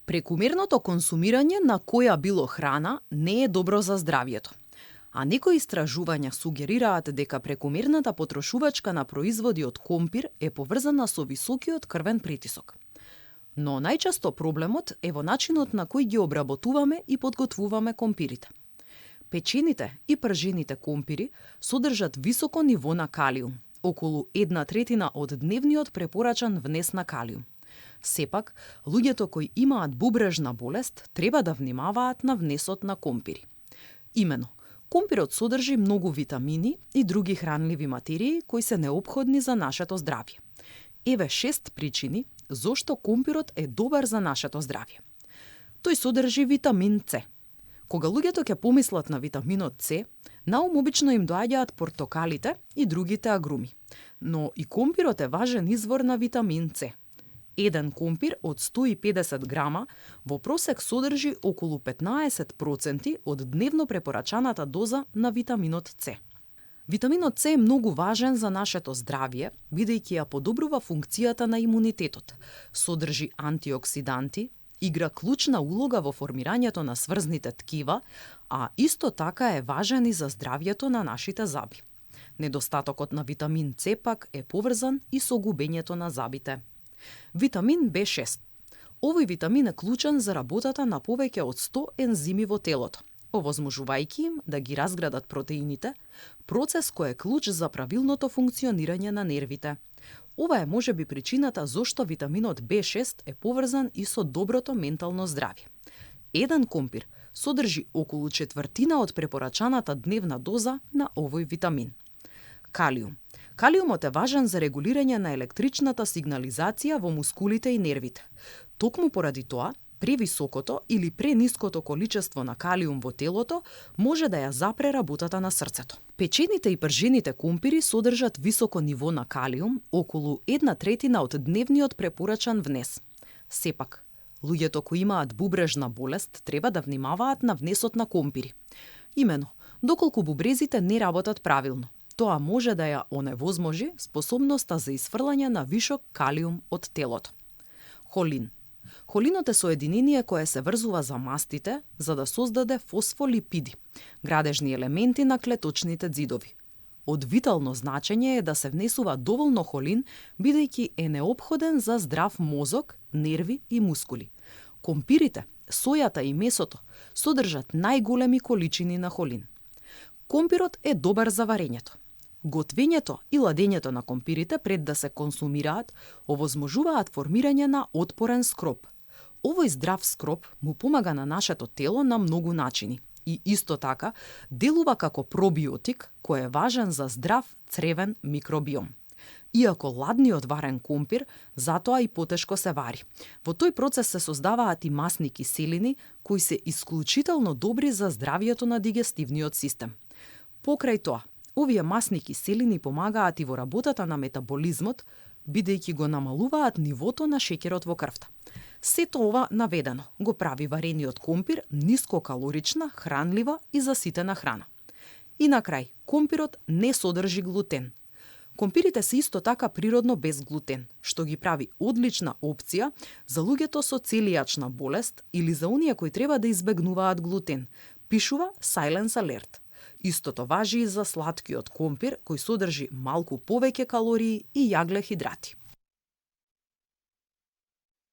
Прекумерното консумирање на која било храна не е добро за здравјето. А некои истражувања сугерираат дека прекумерната потрошувачка на производи од компир е поврзана со високиот крвен притисок. Но најчесто проблемот е во начинот на кој ги обработуваме и подготвуваме компирите. Печените и пржените компири содржат високо ниво на калиум, околу 1/3 од дневниот препорачан внес на калиум. Сепак, луѓето кои имаат бубрежна болест треба да внимаваат на внесот на компири. Имено, компирот содржи многу витамини и други хранливи материи кои се неопходни за нашето здравје. Еве 6 причини зошто компирот е добар за нашето здравје. Тој содржи витамин С. Кога луѓето ќе помислат на витаминот С, наум обично им доаѓаат портокалите и другите агруми. Но и компирот е важен извор на витамин С. Еден компир од 150 грама во просек содржи околу 15% од дневно препорачаната доза на витаминот С. Витаминот С е многу важен за нашето здравје, бидејќи ја подобрува функцијата на имунитетот, содржи антиоксиданти, игра клучна улога во формирањето на сврзните ткива, а исто така е важен и за здравјето на нашите заби. Недостатокот на витамин С пак е поврзан и со губењето на забите. Витамин B6. Овој витамин е клучен за работата на повеќе од 100 ензими во телото, овозможувајќи им да ги разградат протеините, процес кој е клуч за правилното функционирање на нервите. Ова е можеби причината зошто витаминот B6 е поврзан и со доброто ментално здравје. Еден компир содржи околу четвртина од препорачаната дневна доза на овој витамин. Калиум. Калиумот е важен за регулирање на електричната сигнализација во мускулите и нервите. Токму поради тоа, превисокото или прениското количество на калиум во телото може да ја запре работата на срцето. Печените и пржените компири содржат високо ниво на калиум, околу 1/3 од дневниот препорачан внес. Сепак, луѓето кои имаат бубрежна болест треба да внимаваат на внесот на компири. Имено, доколку бубрезите не работат правилно, тоа може да ја оневозможи способноста за исфрлање на вишок калиум од телото. Холин. Холинот е соединение кое се врзува за мастите за да создаде фосфолипиди, градежни елементи на клеточните ѕидови. Од витално значење е да се внесува доволно холин, бидејќи е неопходен за здрав мозок, нерви и мускули. Компирите, сојата и месото содржат најголеми количини на холин. Компирот е добар за варењето. Готвењето и ладењето на компирите пред да се консумираат овозможуваат формирање на отпорен скроб. Овој здрав скроб му помага на нашето тело на многу начини и исто така делува како пробиотик кој е важен за здрав цревен микробиом. Иако ладниот варен компир, затоа и потешко се вари. Во тој процес се создаваат и масни киселини кои се исклучително добри за здравјето на дигестивниот систем. Покрај тоа, овие масни киселини помагаат и во работата на метаболизмот, бидејќи го намалуваат нивото на шеќерот во крвта. Сето ова наведено го прави варениот компир нискокалорична, хранлива и заситена храна. И на крај, компирот не содржи глутен. Компирите се исто така природно без глутен, што ги прави одлична опција за луѓето со целијачна болест или за оние кои треба да избегнуваат глутен, пишува Silence Alert. Истото важи и за сладкиот компир кој содржи малку повеќе калории и јаглехидрати.